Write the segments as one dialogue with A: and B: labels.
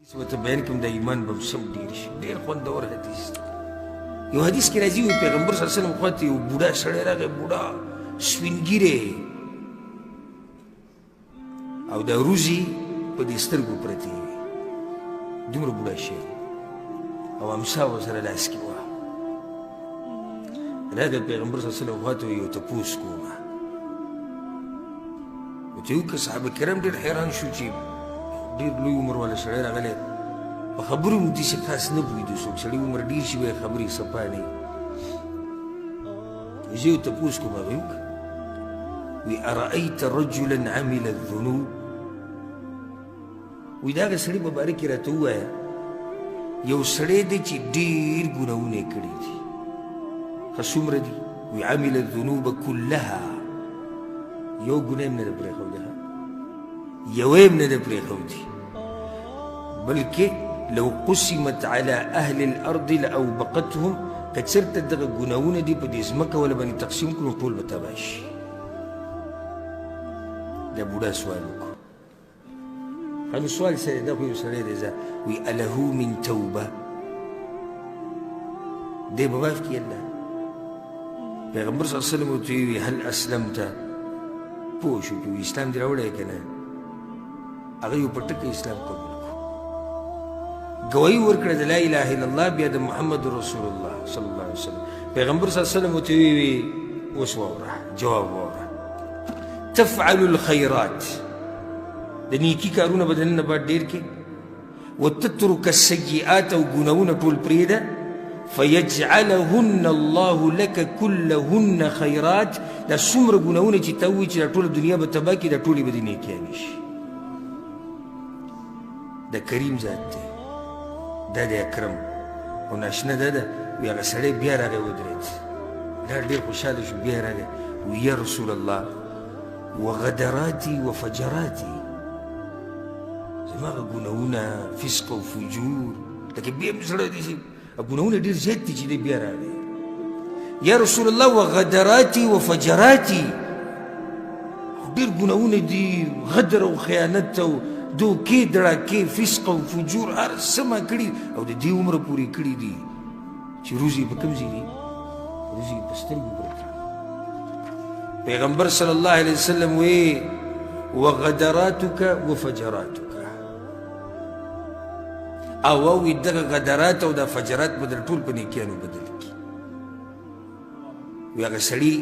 A: حدیث ورته بیان کړم، دا ایمان به سم ډېر شي. ډېر خوندور حدیث دی. یو حدیث کې راځي، وایي پیغمبر صلی الله علیه وسلم خوا ته یو بوډا سړی راغی، بوډا سپین ږیری او د روزي په دې سترګو پرتې وي، دومره بوډا شوی او امسا ورسره لاس کې وه. راغی پیغمبر صلی الله علیه وسلم خوا ته، یو تپوس کومه ورته وکړه. صحابه کرام ډېر حیران شو چې ډېر لوی عمر والا سړی راغلی، په خبرو هم داسې خاص نه پوهېدو. څوک سړي عمر ډېر شي بیا خبرې صفا نه وي. زه یو تپوس کوم. هغې وکړه، وی ارأیت رجلا عمل الذنوب، وی د هغه سړي په باره کې راته ووایه، یو سړی دی چې ډېر ګناهونه یې کړي دي. ښه څومره دي؟ وی عمل الذنوب كلها، یو ګناه هم نه ده پرېښودې، یوه هم نه ده پرېښودې، بلکې لو قسمت على اهل الارض لاوبقتهم، که چېرته دغه ګناهونه دي په دې ځمکه وله باندې تقسیم کړو ټول به تباه شي. دا بوډا سوال وکړو. نو سوال سره دا خو یو سړی دی، ځه وی اله من توبه، دی به معاف کړي الله. پیغمبر صلی الله علیه وسلم ورته وویل هل اسلمت، پوه شو چې اسلام دې راوړی که نه. هغه یو په ټکه اسلام قبول کړو، ګواهي ورکړه د لا اله الا الله، بیا د محمد رسول الله صلی الله علیه وسلم. پیغمبر صلی الله علیه وسلم ورته وویل اوس واوره، جواب واوره، تفعل الخیرات، د نیکي کارونه به د نن نه بعد ډېر کړې، وتترک السیئات، او ګناهونه ټول پرېږده، فیجعلهن الله لک کلهن خیرات. دا څومره ګناهونه چې تا ووایي چې دا ټوله دنیا به تباه کړي، دا ټولې به دې نیکیانې شي. دا کریم ذات دی، دا دی اکرم او ناشنا دا ده. وی هغه سړی بیا راغی ودرېد، دا ډېر خوشحاله شو، بیا راغی وی یا رسول الله وغدراتي وفجراتي، زما هغه ګناهونه فسق او فجور، لکه بیا هم زړه داسې ګناهونه ډېر زیات دي چې دی بیا راغی یا رسول الله وغدراتي وفجراتي، ډېر ګناهونه دي، غدر او خیانت او دوکې دړاکې فسق او فجور هر څه ما کړي او د دې عمره پورې کړي دي چې روزي په کوم ځای دي، روزي په سترګو پرته. پیغمبر صلی الله علیه وسلم وی وغدراتک وفجراتک، او وی دغه غدرات او د فجرات به در ټول په نیکیانو بدل کړي. وی هغه سړي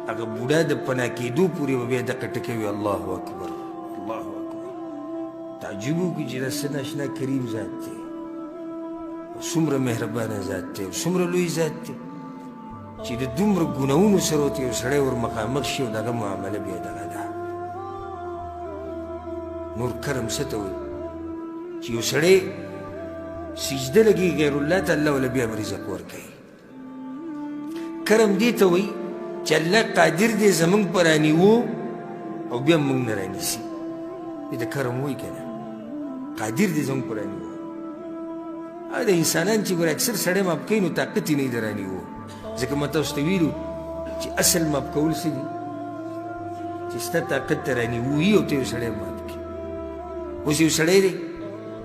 A: هغه بوډا د پناه کېدو پورې به بیا دغه ټکی وي الله اکبر الله اکبر. تعجب وکړي چې دا څه ناشنا کریم ذات دی، څومره مهربانه ذات دی، څومره لوی ذات دی چې د دومره ګناهونو سره ورته یو سړی ور مخامخ شي او دغه معامله بیا دغه ده. نور کرم څه ته وایي چې یو سړی سجده لګي غیر الله ته، الله وله بیا هم رزق ورکوي. کرم دې ته وایي چې الله قادر دی زموږ په رانیوو او بیا موږ نه رانیسي. دې ته کرم وایي که نه؟ قادر دی زموږ په رانیوو. د انسانان چې ګوره اکثر سړی معاف کوي نو طاقت یې نه وي د رانیوو، ځکه ما تاسو ته ویلو چې اصل معاف کول څه دي، چې ستا طاقت ته رانیوو او ته یو سړی معاف کړي. اوس یو سړی دی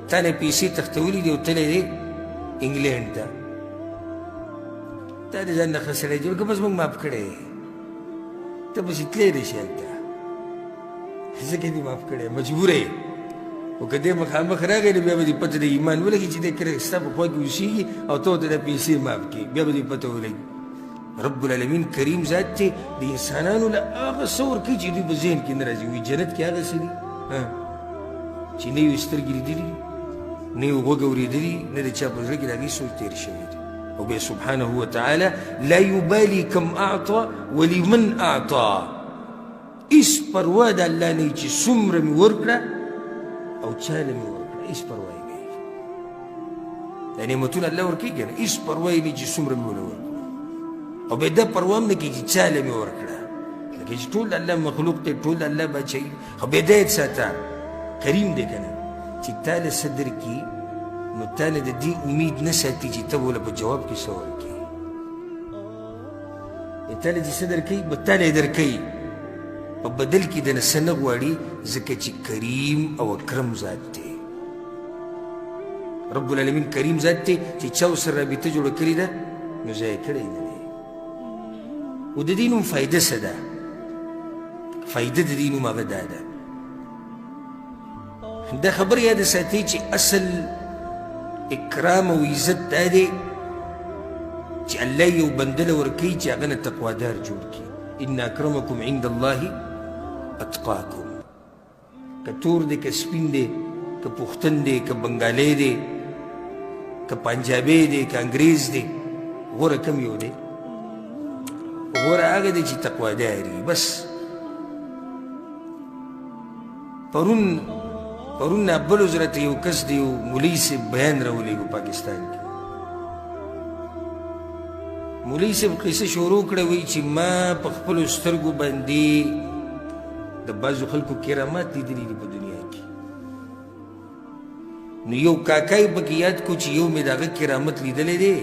A: تا نه پیسې تښتولي دي او تللی دی انګلینډ ته، تا د ځان نه ښه سړی جوړ کړه، بس موږ معاف کړی، ته پسې تللی نه شې هلته، ځکه دې معاف کړی، مجبور یې. خو که دی مخامخ راغی نو بیا به دې پته د ایمان ولګي چې دی کله ستا په خوا کې اوسېږي او ته ورته دا پیسې معاف کړې، بیا به دې پته ولګي. رب العالمین کریم ذات دی، د انسانانو له هغه څه ورکوي چې دوی په ذهن کې نه راځي. وایي جنت کې هغه څه دي چې نه یې سترګې لیدلي، نه یې غوږ اورېدلي، نه د چا په زړه کې د هغې سوچ تېر شوی دی. او بیا سبحانه وتعالی لا یبالي کم اعطا ولمن اعطا، هیڅ پروا د الله نه چې څومره مې ورکړه او چا له مې ورکړه، هیڅ پروا یې نه. دا نعمتونه الله ورکوي که نه، هیڅ پروا یې نه چې څومره مې وله ورکړه، او بیا دا پروا هم نه کوي چې چا له مې ورکړه، لکه چې ټول د الله مخلوق دی، ټول د الله بچی. خو بیا دا یاد ساته کریم دی که نه، چې تا له څه درکړي نو تا له د دې امید نه ساتي چې ته به ورله په جواب کې څه ورکړې. تا له چې څه درکوي به تا له یې درکوي، په بدل کې د نه څه نه غواړي، ځکه چې کریم او اکرم ذات دی. رب العالمین کریم ذات دی چې چا ورسره رابطه جوړه کړې ده نو ضایع کړی نه دی. او د دې نوم فایده څه ده؟ فایده د دې نوم هغه دا ده، دا خبره یاده ساتئ چې اصل اکرام او عزت دا دی چې الله یو بنده له ورکوي چې هغه نه تقوادار جوړ کړي. ان اکرمکم عند الله اتقاکم. که تور دی، که سپین دی، که پښتن دی، که بنګالی دی، که پنجابی دی، که انګریز دی، غوره کم یو دی؟ غوره هغه دی چې تقوادار وي. بس پرون نه بل ورځ راته یو کس د یو مولوي صاحب بیان راولېږو پاکستان کې. مولوي صاحب قصه شروع کړه، وایي چې ما په خپلو سترګو باندې د بعضو خلکو کرامات لیدلي دي په دنیا کې. نو یو کاکا یې پکې یاد کړو چې یو مې د هغه کرامت لیدلی دی،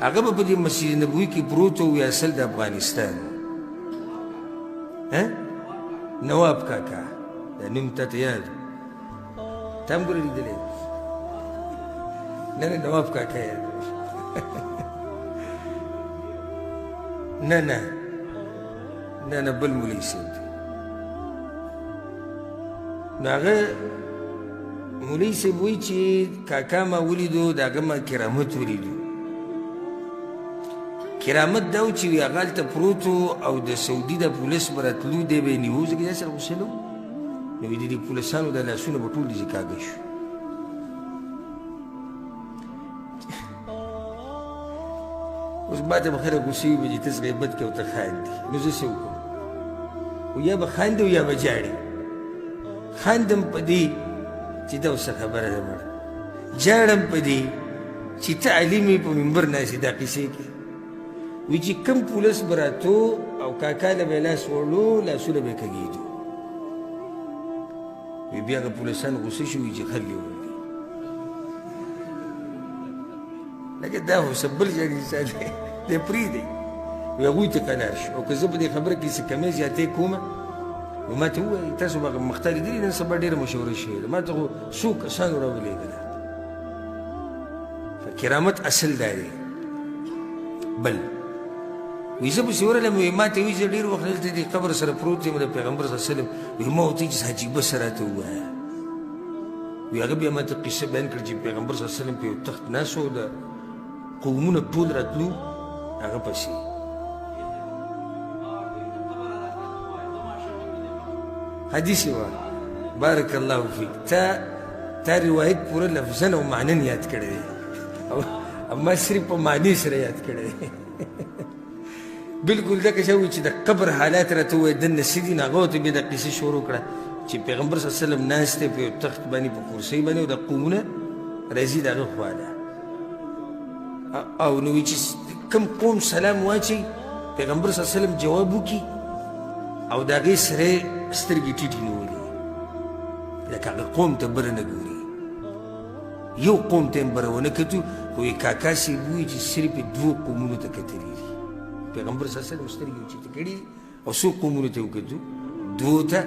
A: هغه به په دې مسجد نبوي کې پروت و، وي اصل د افغانستان نواب کاکا، دا نوم تا ته یاد، تا هم ګوره لیدلی؟ نه نه، نواب کاکا یاد، نه نه نه نه، بل مولوي صاحب دی. نو هغه مولوي صاحب وایي چې کاکا ما ولیدو، د هغه ما کرامت ولیدو. کرامت دا و چې وي هغه هلته پروت و او د سعودي د پولیس به راتلو، دی به یې نیو، ځکه داسې غوسه نه و. نو وایي د دې پولیسانو د لاسونه به ټول داسې کاږه شو. اوس ما ته به خلک غوسه وي چې ته څه غیبت کوې او ته خاندې، نو زه څه وکړم؟ او یا به خاندې او یا به ژاړې. خاندم په دې چې دا اوس څه خبره ده مړه، ژاړم په دې چې ته عالم یې په منبر ناست یې دا قصې کوې. وایي چې کوم پولیس به راتو او کاکا له به یې لاس وړلو، لاسونه به یې کږېدو. وایي بیا هغه پولیسان غوسه شو، وایي چې خل یې وړي. لکه دا خو څه بل شان انسان دی، دی پرېږدی. وایي هغوی ته قلار شو. او که زه په دې خبره کې څه کمی زیاتی کوم نو ما ته ووایي تاسو به هغه مخته لیدلي، نن سبا ډېره مشهوره شوې ده، ما ته خو څو کسانو راولېږله. کرامت اصل دا دی. بل وایي زه پسې ورغلم، وایي ما ته وایي زه ډېر وخت دلته دې قبر سره پروت یم د پیغمبر صلی الله علیه وسلم. وایي ما ورته چې عجیبه څه راته ووایه. وایي هغه بیا ما ته قصه بیان کړه چې پیغمبر صلی الله علیه وسلم په یو تخت ناست و، د قومونه ټول راتلو هغه پسې. حدیث یې وه. بارک الله فیک، تا روایت پوره لفظاً او معناً یاد کړی دی، او ما صرف په معنی سره یاد کړی دی. بالکل دغه شی وایي چې د قبر حالات راته ووایي دننه څه دي. نو هغه ورته بیا د قصې شروع کړه چې پیغمبر صلی الله علیه وسلم ناست دی په یو تخت باندې، په کرسۍ باندې، او د قومونه راځي د هغه خوا له. او نو وایي چې کوم قوم سلام واچوي پیغمبر صلی الله علیه وسلم جواب وکړي او د هغې سره سترګې ټیټې نیولي، لکه هغه قوم ته بره نه ګوري. یو قوم ته یې بره ونه کتو، خو یې کاکا صاحب ووایي چې صرف یې دوو قومونو ته کتلي دي. پیغمبر صلی الله علیه وسلم سترګې اوچتې کړي او څو قومونو ته یې وکتو؟ دوو ته.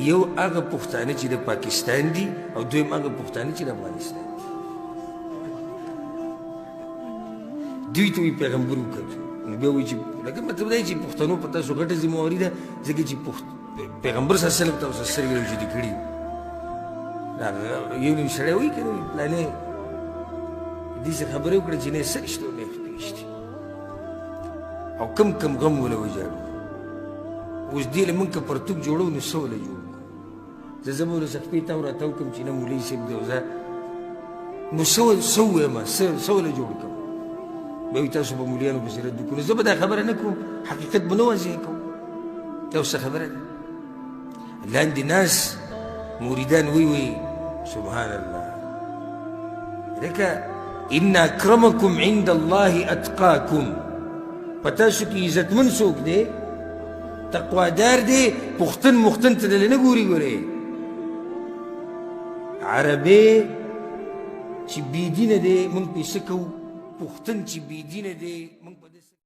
A: یو هغه پښتانه چې د پاکستان دي او دویم هغه پښتانه چې د افغانستان دي. دوی ته وایي پیغمبر وکتو. نو بیا وایي چې لکه مطلب دا چې پښتنو په تاسو غټه ذمهواري ده، ځکه چې پیغمبر صلی الله علیه وسلم تاسو سترګې اوچتې کړي. یو نیم سړی وایي که نه پلانې داسې خبرې وکړه چې نه یې سر شته او نه یې خپې شته، او کم کم غم وله وژاړو. اوس دې له موږ که پرتوګ جوړو نو څه وله جوړ کړو؟ زه به ورسره خپې تاو راتاو کړم چې نه مولوي صاحب دی، زه نو څه ووایم، څه وله جوړ کړم؟ بیا وایي تاسو به مولویانو پسې رد وکړو. نو زه به دا خبره نه کوم، حقیقت به نه واضح کوم. دا اوس څه خبره ده؟ لاندې ناس مریدان وایي وایي سبحان الله، لکه ان اکرمکم عند الله اتقاکم. په تاسو کې عزتمن څوک دی؟ تقوادار دی، پښتن مختن ته دلې نه ګوري. ګورې عربی چې بېدینه دی موږ پرې څه کوو، پښتن چې بېدینه دی موږ